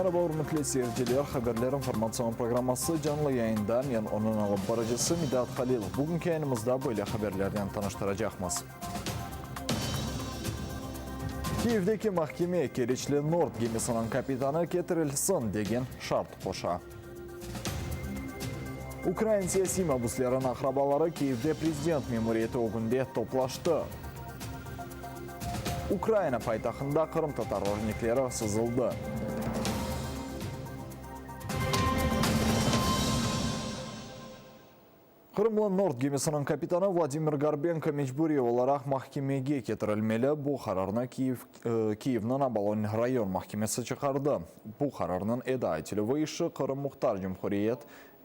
Meraba, ürmetli seyirciler! Haberler informatsion programması canlı yayında. Men onıñ alıp barıcısı Midat Halilov. Bugünki yayınımızda böyle haberlernen tanıştıracaqmız. Kiyevdeki mahkeme Keriçli Nord gemisiniñ kapitanı ketirilsin degen şart qoşa. Ukrain siyasiy mabüsleriniñ aqrabaları Kiyevde prezident memuriyeti ögünde toplaştı. Ukraina paytahtında qırımtatar örnekleri sızıldı. Qırımlı Nord gemisiniñ kapitanı Vladimir Gorbenko mecburiy olaraq mahkemege ketirilmeli. Bu qararnı Kiyev Kiyevniñ Obolon rayon mahkemesi çıqardı. Bu qararnıñ eda etilüvi işi Qırım Muhtar Cumhuriyet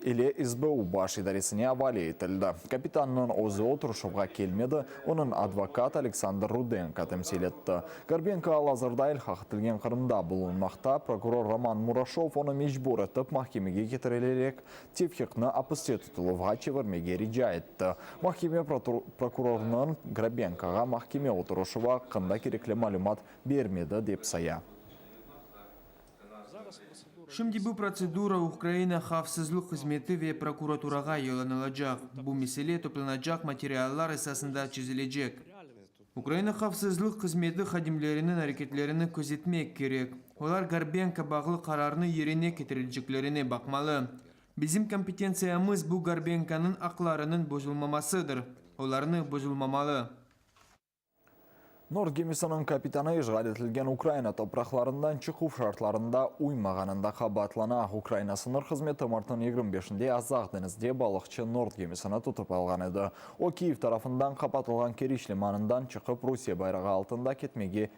ile SBU Baş idaresine avale etildi. Kapitannıñ özü oturışuvğa kelmedi, onıñ advokat Aleksandr Rudenko temsil etti. Gorbenko al-azırda ilhaq etilgen Qırımda bulunmaqta, prokuror Roman Muraşov onı mecbur etip mahkemege ketirilerek tevfiqni apiste tutuluvğa çevirmege rica etti. Mahkeme prokurornıñ Grobenkoğa mahkeme oturışuvı aqqında kerekli malümat bermedi, dep saya. Şimdi bu protsedura Ukraina havfsızlıq hızmeti ve prokuraturağa yollanılacaq. Bu mesele toplanacaq materiallar esasında çezilecek. Ukraina havfsızlıq hızmeti hadimleriniñ areketlerini közetmek kerek. Olar Gorbenko bağlı qararnı yerine ketirileceklerine baqmalı. Bizim kompetentsiyamız bu Gorbenkonıñ aqlarınıñ bozulmamasıdır. Olarnı bozulmamalı. Nord gemisiniñ kapitanı işğal etilgen Ukraina topraqlarından çıquv şartlarında uymağanında qabaatlana. Ukraina sıñır hızmeti martnıñ 25-nde Azaq deñizde balıqçı Nord gemisini tutıp alğan edi. O, Kiyev tarafından qapatılğan Keriç limanından çıqıp, Rusiye bayrağı altında ketmege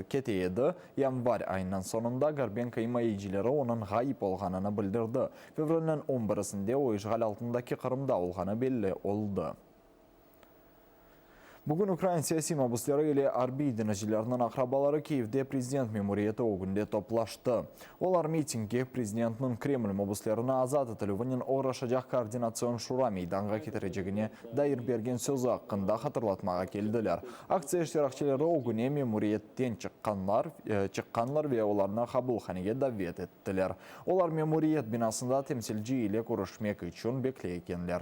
kete edi. Yanvar ayınıñ soñunda Gorbenko imayecileri onıñ ğayıp olğanını bildirdi. Fevralniñ on birisinde o, işğal altındaki Qırımda olğanı belli oldı. Bugün ukrain siyasiy mabüsleri ile arbiy deñizcilerniñ aqrabaları Kiyevde prezident memuriyeti ögünde toplaştı. Olar mitingge prezidentniñ Kreml mabüslerini azat etilüvinen oğraşacaq koordinatsion şura meydanğa ketirecegine dair bergen sözü aqqında hatırlatmağa keldiler. Aktsiya iştirakçileri ögüne memuriyetten çıqqanlar çıqqanlar ve olarnı qabulhanege davet ettiler. Olar memuriyet binasında temsilci ile körüşmek içün bekley ekenler.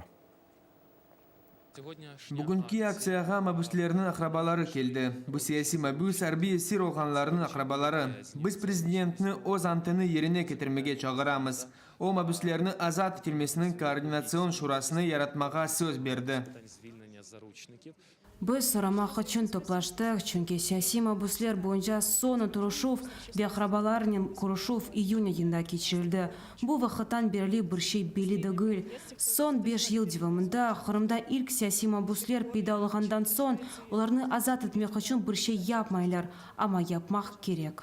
Bugünki aktsiyağa mabüslerniñ aqrabaları keldi. Bu siyasiy mabüs, arbiy esir olğanlarnıñ aqrabaları. Biz prezidentni öz antını yerine ketirmege çağıramız. O, mabüslerni azat etilmesiniñ koordinatsion şurasını yaratmağa söz berdi. Biz soramaq içün toplaştıq, çünki siyasiy mabüsler boyunca soñ oturışuv ve aqrabalarnen körüşüv iyün ayında keçirildi. Bu vaqıttan berli bir şey belli degil. Soñ beş yıl devamında, Qırımda ilk siyasiy mabüsler peyda olğandan soñ, olarnı azat etmek içün bir şey yapmaylar, amma yapmaq kerek.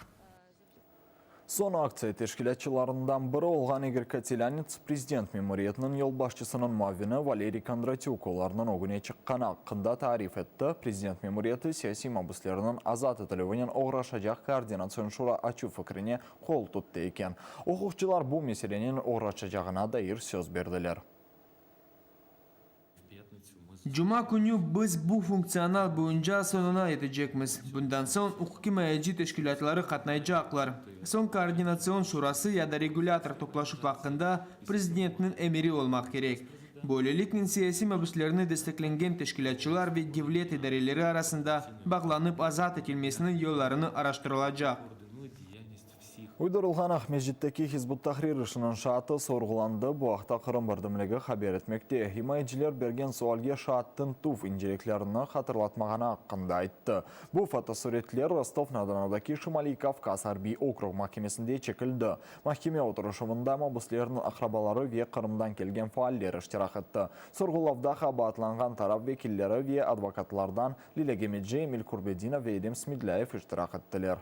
Soñ aktsiya teşkilâtçılarından biri olğan İgor Kotelânets prezident memuriyetiniñ yolbaşçısınıñ muavini Valeriy Kondratük olarnıñ ögüne çıqqanı aqqında tarif etti, prezident memuriyeti siyasiy mabüslerniñ azat etilüvinen oğraşacaq koordinatsion şura açuv fikrine qol tuttı eken. Uquqçılar bu meselenen oğraşacağına dair söz berdiler. Cuma künü biz bu funktsional boyunca soñuna yetecekmiz. Bundan soñ uquqimayeci teşkilâtları qatnaycaqlar. Soñ koordinatsion şurası ya da regulâtor toplaşuv aqqında prezidentniñ emiri olmaq kerek. Böyleliknen siyasiy mabüslerni desteklengen teşkilâtçılar ve devlet idareleri arasında bağlanıp azat etilmesiniñ yollarını araştırılacaq. Uydurılğan Aqmescitteki Hizb ut-Tahrir işiniñ şaatı sorğulandı. Bu aqta Qırım birdemligi haber etmekte. İmayeciler bergen sualge şaat tintüv inceliklerini hatırlatmağanı aqqında ayttı. Bu fotosuretler Rostov-na-Donudaki Şimaliy Kavkaz arbiy okrug mahkemesinde çekildi. Mahkeme oturışuvında mabüslerniñ aqrabaları ve Qırımdan kelgen faaller iştirak etti. Sorğulavda qabaatlanğan taraf vekilleri ve advokatlardan Lilâ Gemeci, Emil Kurbedinov ve Edem Smedlâyev iştirak ettiler.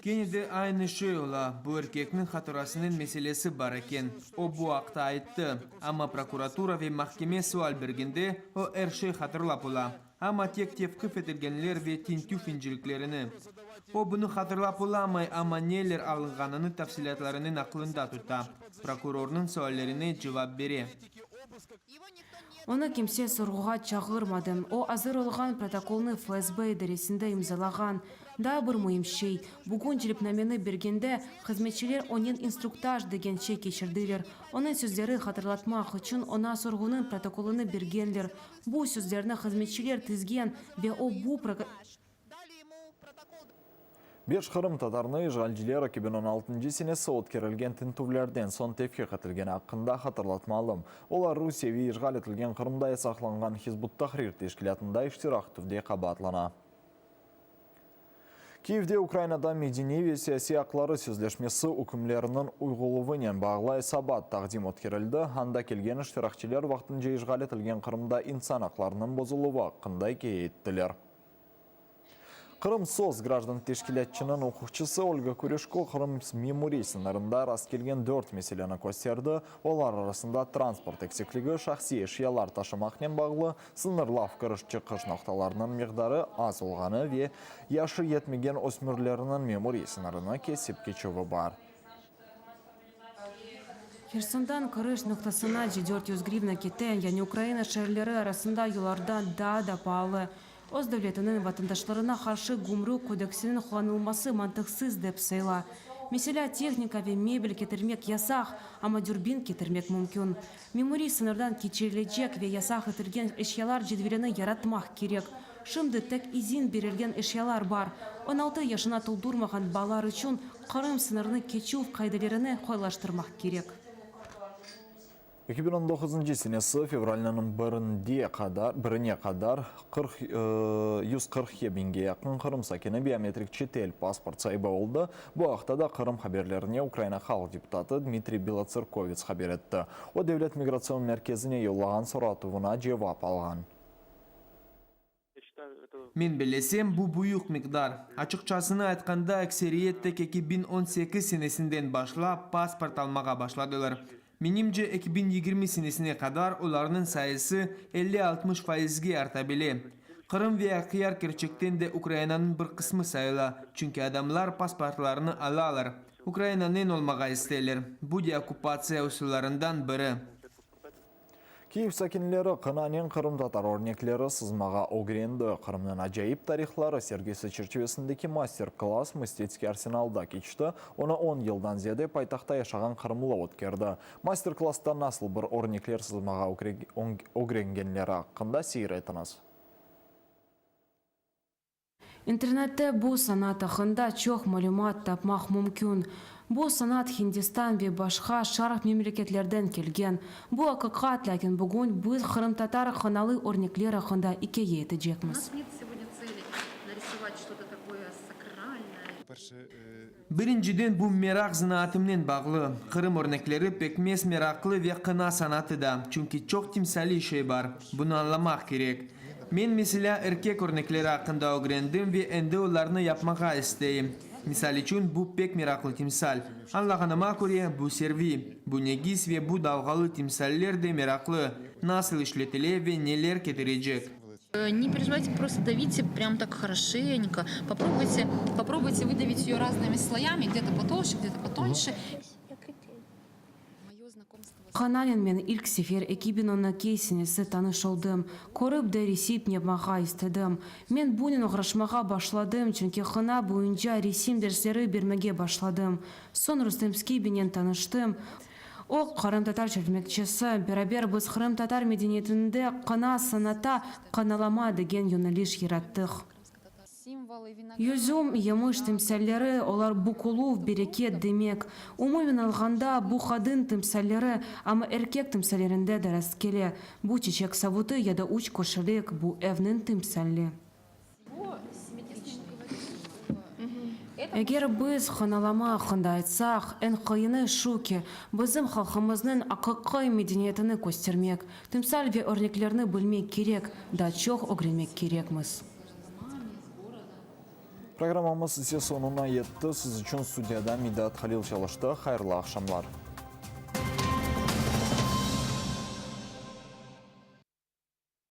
Kene de aynı şey ola, bu erkekniñ hatırasınıñ meselesi bar eken, o bu aqta ayttı, amma prokuratura ve mahkeme sual bergende, o er şey hatırlap ola, amma tek tevqif etilgenler ve tintüv inceliklerini. O bunı hatırlap olamay, amma neler alınğanını tafsilâtlarınen aqlında tuta, prokurornıñ suallerine cevap bere. Onı kimse sorğuğa çağırmadı. O, azır olğan protokolnı FSB idaresinde imzalağan. Daa bir müim şey, bugün celpnameni bergende, hızmetçiler onen instruktaj degen şey keçirdiler. Onıñ sözleri hatırlatmaq içün oña sorğunıñ protokolını bergenler. Bu sözlerni hızmetçiler tizgen ve o bu Beş qırımtatarnı işğalciler 2016 senesi ötkerilgen tintüvlerden soñ tevfiq etilgeni aqqında hatırlatmalım. Olar Rusiye ve işğal etilgen Qırımda yasaqlanğan Hizb ut-Tahrir teşkilâtında iştirak etüvde qabaatlana. Kiyevde Ukrainada medeniy ve siyasiy aqları sözleşmesi ükümleriniñ uyğuluvınen bağlı esabat taqdim ötkerildi, anda kelgen iştirakçiler vaqtınca işğal etilgen Qırımda insan aqlarınıñ bozuluvı aqqında ikâye ettiler. Krım-SOS grajdan teşkilâtçınıñ uquqçısı Olga Kurışko Qırım memuriy sıñırında rastkelgen dört meseleni kösterdi, olar arasında transport eksikligi, şahsiy eşyalar taşımaqnen bağlı sıñırlav, kiriş-çıqış noqtalarınıñ miqdarı az olğanı ve yaşı yetmegen ösmürlerniñ memuriy sıñırını kesip keçüvi bar. Hersondan kiriş noqtasınace 400 grivna kete, yani Ukraina şeerleri arasında yollardan daa da paalı. Öz devletiniñ vatandaşlarına qarşı gümrük kodeksiniñ qullanılması mantıqsız dep sayıla. Meselâ, tehnika ve mebel ketirmek yasaq, amma dürbin ketirmek mümkün. Memuriy sıñırdan keçirilecek ve yasaq etilgen eşyalar cedvelini yaratmaq kerek. Şimdi tek izin berilgen eşyalar bar. 16 yaşına toldurmağan balalar içün Qırım sıñırını keçüv qaidelerini qolaylaştırmaq kerek. 2019 senesi fevralniñ birinde qadar, birine qadar 40, 142 biñge yaqın Qırım sakini biometrik çetel pasport saibi oldı. Bu aqta da Qırım haberlerine Ukraina halq deputatı Dmitriy Belotserkovets haber etti. O, Devlet migratsion merkezine yollağan soratuvına cevap alğan. Men bellesem, bu büyük miqdar. Açıqçasını aytqanda, ekseriyet tek 2018 senesinden başlap pasport almağa başladılar. Menimce, 2020 senesine qadar olarnıñ sayısı 50-60 faizge arta bile. Qırım ve Aqyar kerçekten de Ukrainanıñ bir qısmı sayıla, çünki adamlar pasportlarını alalar, Ukrainanen olmağa isteyler. Bu deokkupatsiya usullarından biri. Kiyev sakinleri qınanen qırımtatar örnekleri sızmağa ögrendi. Qırımnıñ acayip tarihları sergisi çerçivesindeki master-klass Mıstetskiy arsenalda keçti. Onı on yıldan ziyade paytahtta yaşağan qırımlı ötkerdi. Master-klassta nasıl bir örnekler sızmağa ögrengenleri aqqında seyir etiñiz. İnternette bu sanat aqqında çoq malümat tapmaq mümkün. Bu sanat Hindistan ve başqa şarq memleketlerden kelgen. Bu aqiqat, lâkin bugün biz qırımtatar qınalı örnekler aqqında ikâye etecekmiz. Birinciden bu meraq zenaatımnen bağlı. Qırım örnekleri pekmez meraqlı ve qına sanatı da, çünki çoq timsaliy şey bar, bunı añlamaq kerek. Men, meselâ, erkek örnekleri aqqında ögrendim ve endi olarnı yapmağa isteyim. Misal içün, bu pek meraqlı timsal. Añlağanıma köre, bu servi. Bu negiz ve bu dalğalı timsaller de meraqlı, nasıl işletile ve neler ketirecek. Ne perejivayte, prosto davite prям tak horoşenko, poprobuyte, poprobuyte vıdavit eyo razными sloyami, gde-to potolще, gde-to potonşe. Qananen men ilk sefer 2012 senesi tanış oldım. Körip de resim yapmağa istedim. Men bunen oğraşmağa başladım, çünki qına boyunca resim dersleri bermege başladım. Soñ Rustem Skibinen tanıştım. O, qırımtatar çelmekçisi. Beraber biz qırımtatar medeniyetinde qına sanata qınalama degen yöneliş yarattıq. Yüzüm, yemiş timsalleri, olar bukuluv, bereket demek. Umumen alğanda, bu qadın timsalleri, amma erkek timsallerinde de rastkele. Bu çiçek savutı ya da üç köşelik, bu evniñ timsalli. Eger biz qınalama aqqında aytsaq, eñ qıyını şu ki, bizim halqımıznıñ aqiqiy medeniyetini köstermek, timsal ve örneklerni bilmek kerek, daa çoq ögrenmek kerekmiz. Programmamız ise soñuna yetti. Siz içün studiyada Midat Halil çalıştı. Hayırlı aqşamlar.